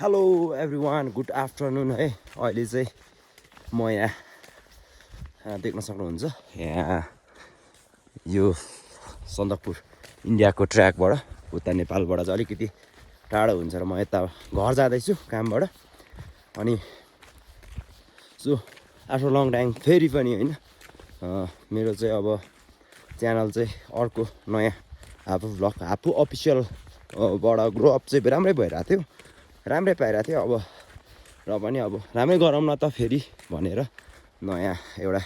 Hello everyone good afternoon है। अहिले चाहिँ म यहाँ देख्न सक्नुहुन्छ यहाँ यो सन्दकपुर इन्डियाको ट्र्याकबाट उता नेपालबाट चाहिँ अलिकति टाढो हुन्छ र म यता घर जाँदैछु कामबाट। अनि सो आफ्टर लङ टाइम फेरि पनि होइन मेरो चाहिँ अब च्यानल चाहिँ अर्को नयाँ हापु भ्लग हापु अफिसियल बाट ग्रो अप चाहिँ राम्रै भइरहेको थियो, राम्रै पाइरहेको थियो। अब र पनि अब राम्रै गरौँ न त फेरि भनेर नयाँ एउटा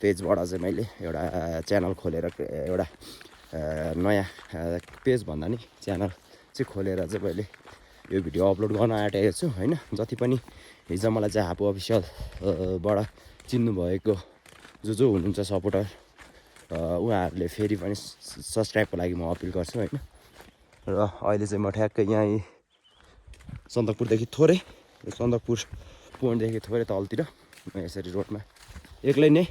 पेजबाट चाहिँ मैले एउटा च्यानल खोलेर एउटा नयाँ पेज भन्दा नि च्यानल चाहिँ खोलेर चाहिँ मैले यो भिडियो अपलोड गर्न आँटेको छु होइन। जति पनि हिजो मलाई चाहिँ हापु अफिसियल बाट चिन्नुभएको जो हुनुहुन्छ सपोर्टर उहाँहरूले फेरि पनि सब्सक्राइबको लागि म अपिल गर्छु होइन। र अहिले चाहिँ म ठ्याक्कै यहाँ सन्दकपुरदेखि थोरै सन्दकपुर पोइन्टदेखि थोरै तलतिर म यसरी रोडमा एक्लै नै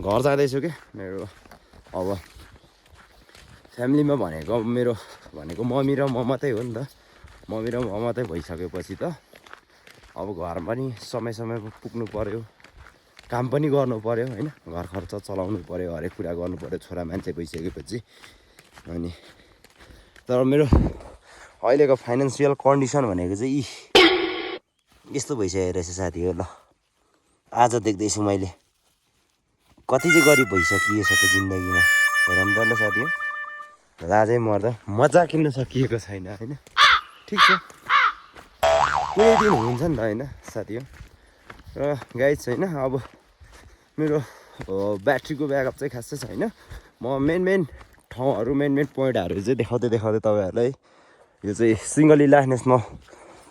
घर जाँदैछु क्या। मेरो अब फ्यामिलीमा भनेको मम्मी र म मात्रै हो नि त। मम्मी र म मात्रै भइसकेपछि त अब घर पनि समय समयमा पुग्नु पऱ्यो, काम पनि गर्नु पऱ्यो होइन, घर खर्च चलाउनु पऱ्यो, हरेक कुरा गर्नु पऱ्यो छोरा मान्छे भइसकेपछि। अनि तर मेरो अहिलेको फाइनेन्सियल कन्डिसन भनेको चाहिँ यस्तो भइसकेको रहेछ साथी हो। ल आज देख्दैछु मैले कति चाहिँ गरिब भइसकिएछ त जिन्दगीमा, हेरौँ त ल साथी हो। लाजै मर्दा मजा किन्न सकिएको छैन होइन। ठिक छ कुनै दिन हुन्छ नि त होइन साथी हो। र गाइज छैन अब मेरो ब्याट्रीको ब्याकअप चाहिँ खासै छैन। म मेन ठाउँहरू मेन पोइन्टहरू चाहिँ देखाउँदै तपाईँहरूलाई यो चाहिँ सिङ्गलिला नेसनल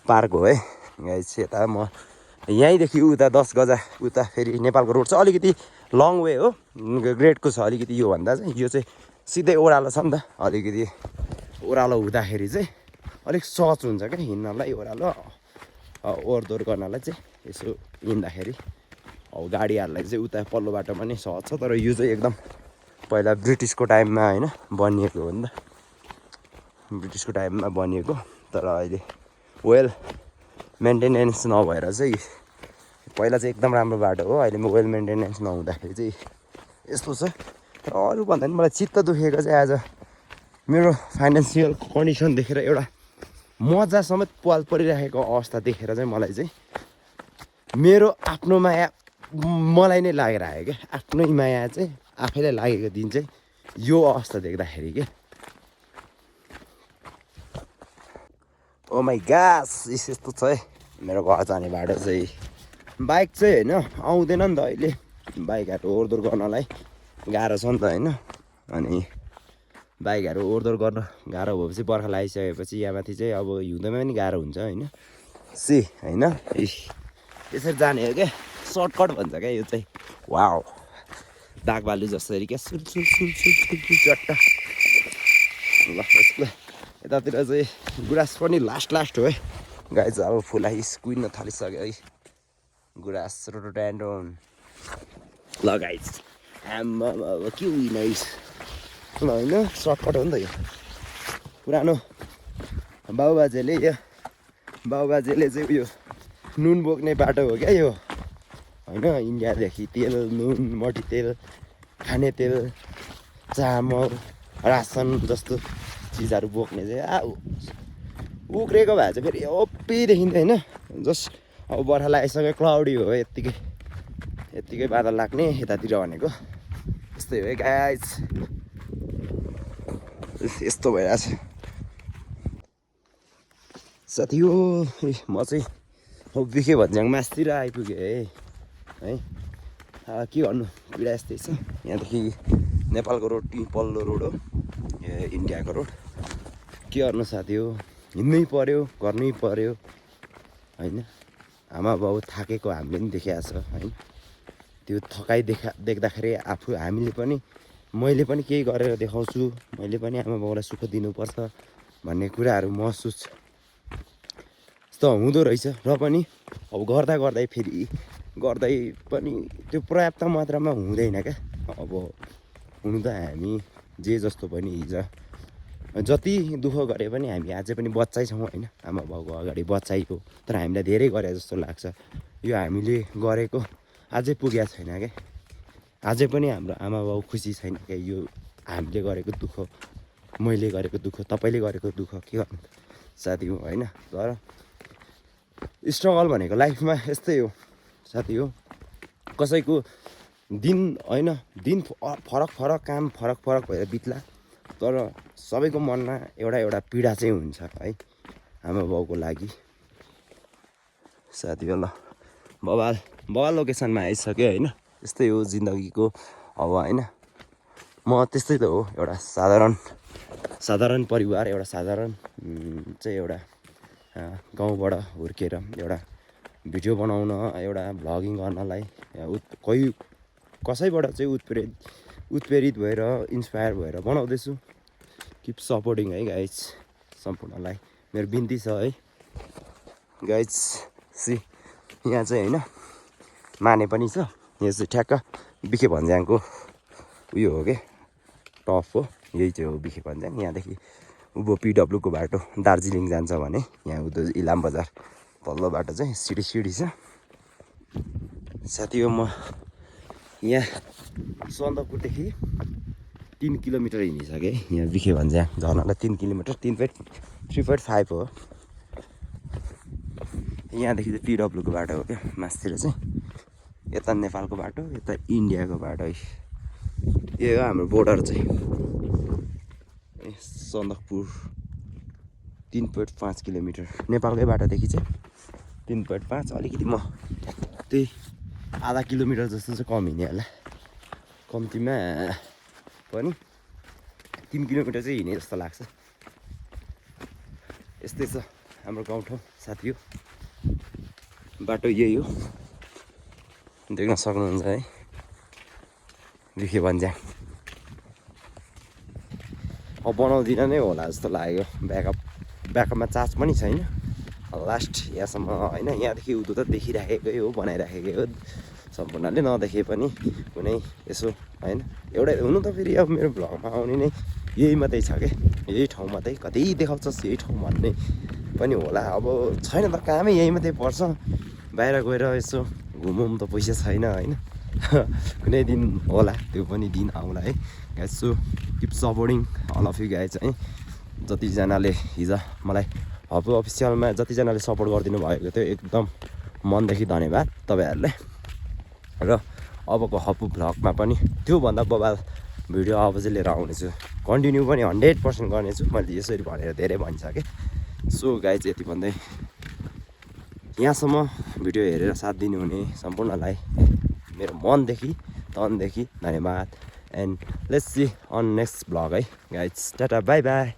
पार्क हो है गाइज। यता म यहीँदेखि उता 10 गजा उता फेरि नेपालको रोड चाहिँ अलिकति लङ वे हो, ग्रेडको छ अलिकति योभन्दा चाहिँ। यो चाहिँ सिधै ओह्रालो छ नि त, अलिकति ओह्रालो हुँदाखेरि चाहिँ अलिक सहज हुन्छ क्या हिँड्नलाई, ओह्रालो ओहोरदोहोर गर्नलाई चाहिँ यसो हिँड्दाखेरि। अब गाडीहरूलाई चाहिँ उता पल्लो बाटो पनि सहज छ, तर यो चाहिँ एकदम पहिला ब्रिटिसको टाइममा होइन बनिएको हो नि त, ब्रिटिसको टाइममा बनिएको। तर अहिले वेल मेन्टेनेन्स नभएर चाहिँ पहिला चाहिँ एकदम राम्रो बाटो हो, अहिले वेल मेन्टेनेन्स नहुँदाखेरि चाहिँ यस्तो छ। र अरूभन्दा पनि मलाई चित्त दुखेको चाहिँ आज मेरो फाइनेन्सियल कन्डिसन देखेर एउटा मजा समेत पाल परिराखेको अवस्था देखेर चाहिँ मलाई चाहिँ मेरो आफ्नो माया मलाई नै लागेर आयो क्या। आफ्नै माया चाहिँ आफैलाई लागेको दिन चाहिँ यो अवस्था देख्दाखेरि क्या। ओ माई गास यस्तो छ है मेरो घर जाने बाटो चाहिँ। बाइक चाहिँ होइन आउँदैन नि त अहिले, बाइकहरू ओहोरदोहोर गर्नलाई गाह्रो छ नि त होइन। अनि बाइकहरू ओहोरदोहोर गर्न गाह्रो भएपछि बर्खा लगाइसकेपछि यहाँ माथि चाहिँ अब हिउँदोमा पनि गाह्रो हुन्छ होइन। होइन यसरी जाने हो क्या, सर्टकट भन्छ क्या यो चाहिँ। वाउ दागबालु जसरी क्या चट्ट। ल यसको यतातिर चाहिँ गुराँस पनि लास्ट हो है गाइज। अब फुलाइ कुहिन थालिसक्यो है गुराँस रोडोडेन्ड्रोन। ल गाइज आम्मा अब के विनाइस ल होइन, सर्टकट हो नि त यो। पुरानो बाबुबाजेले चाहिँ यो नुन बोक्ने बाटो हो क्या यो होइन। इन्डियादेखि तेल, नुन, मट्टीतेल, खाने तेल, चामल, रासन जस्तो चिजहरू बोक्ने चाहिँ उक्रेको भए चाहिँ फेरि ओप्पी देखिन्थ्यो होइन। जस्ट अब बर्खा लगाइसक्यो, क्लाउडी हो, यत्तिकै बादल लाग्ने यतातिर भनेको यस्तै हो है गाइज। यस्तो भइरहेछ साथी हो। म चाहिँ बिखे भन्ज्याङ मासतिर आइपुगेँ है। के गर्नु पीडा यस्तै छ। यहाँदेखि नेपालको रोड पल्लो रोड हो, इन्डियाको रोड। के गर्नु साथी हो, हिँड्नै पऱ्यो, गर्नै पऱ्यो होइन। आमा बाउ थाकेको हामीले पनि देखिएको छ होइन। त्यो थकाइ देख्दाखेरि मैले पनि केही गरेर देखाउँछु, मैले पनि आमा बाउलाई सुख दिनुपर्छ भन्ने कुराहरू महसुस त हुँदो रहेछ। र पनि अब गर्दै पनि त्यो पर्याप्त मात्रामा हुँदैन क्या। अब हुनु त हामी जे जस्तो पनि हिजो जति दुःख गरे पनि हामी अझै पनि बच्चै छौँ होइन आमा बाउको अगाडि बच्चै हो तर हामीलाई धेरै गरे जस्तो लाग्छ यो हामीले गरेको अझै पुगेको छैन क्या अझै पनि हाम्रो आमा बाउ खुसी छैन क्या यो हामीले गरेको दुःख मैले गरेको दुःख तपाईँले गरेको दुःख के गर्नु साथी हो होइन तर स्ट्रगल भनेको लाइफमा यस्तै हो साथी हो कसैको दिन होइन दिन फरक फरक काम फरक फरक भएर बित्ला तर सबैको मनमा एउटा पीडा चाहिँ हुन्छ है आमा बाउको लागि साथी हो ल बवाल लोकेसनमा आइसक्यो होइन यस्तै हो जिन्दगीको अब होइन म त्यस्तै त हो एउटा साधारण परिवार एउटा साधारण चाहिँ एउटा गाउँबाट हुर्केर एउटा भिडियो बनाउन एउटा भ्लगिङ गर्नलाई कोही कसैबाट चाहिँ उत्प्रेरित भएर इन्सपायर भएर बनाउँदैछु किप सपोर्टिङ है गाइज सम्पूर्णलाई मेरो बिन्ती छ है गाइज सी यहाँ चाहिँ होइन माने पनि छ यो चाहिँ ठ्याक्क बिखे भन्ज्याङको उयो हो क्या टप हो यही चाहिँ हो बिखे भन्ज्याङ यहाँदेखि उँभो पिडब्लुको बाटो दार्जिलिङ जान्छ भने यहाँ उता इलाम बजार तल्लो बाटो चाहिँ सिडी छ साथी हो म यहाँ सन्दकपुरदेखि 3 किलोमिटर हिँडिसकेँ यहाँ बिखे भन्ज्याङ झर्नलाई 3 किलोमिटर 3.5 हो यहाँदेखि चाहिँ पिडब्लुको बाटो हो क्या मासतिर चाहिँ यता नेपालको बाटो यता इन्डियाको बाटो है यो हो हाम्रो बोर्डर चाहिँ सन्दकपुर 3.5 किलोमिटर नेपालकै बाटोदेखि चाहिँ 3.5 अलिकति म त्यही आधा किलोमिटर जस्तो चाहिँ कम हिँड्यो होला कम्तीमा पनि 3 किलोमिटर चाहिँ हिँडे जस्तो लाग्छ यस्तै छ हाम्रो गाउँठाउँ साथी हो बाटो यही हो देख्न सक्नुहुन्छ है बिखे भन्ज्याङ अब बनाउँदिन नै होला जस्तो लाग्यो ब्याकअपमा चार्ज पनि छैन लास्ट यहाँसम्म होइन यहाँदेखि उँधो त देखिराखेकै हो बनाइराखेकै हो सम्पूर्णले नदेखे पनि कुनै यसो होइन एउटै हुनु त फेरि अब मेरो भ्लगमा आउने नै यही मात्रै छ क्या यही ठाउँ मात्रै कतै देखाउँछस् यही ठाउँ भन्ने पनि होला अब छैन त कामै यही मात्रै पर्छ बाहिर गएर यसो घुमौँ त पैसा छैन होइन कुनै दिन होला त्यो पनि दिन आउला है guys so keep supporting all of you guys है जतिजनाले हिजो मलाई हप्पु अफिसियलमा जतिजनाले सपोर्ट गरिदिनु भएको थियो एकदम मनदेखि धन्यवाद तपाईँहरूलाई र अबको हप्पु भ्लगमा पनि त्योभन्दा बबाल भिडियो अब चाहिँ लिएर आउनेछु कन्टिन्यू पनि 100% गर्नेछु मैले यसरी भनेर धेरै भनिसकेँ सो गाइज यति भन्दै यहाँसम्म भिडियो हेरेर साथ दिनुहुने सम्पूर्णलाई मेरो मनदेखि तनदेखि धन्यवाद and let's see on next vlog है गाइज टाटा बाई बाई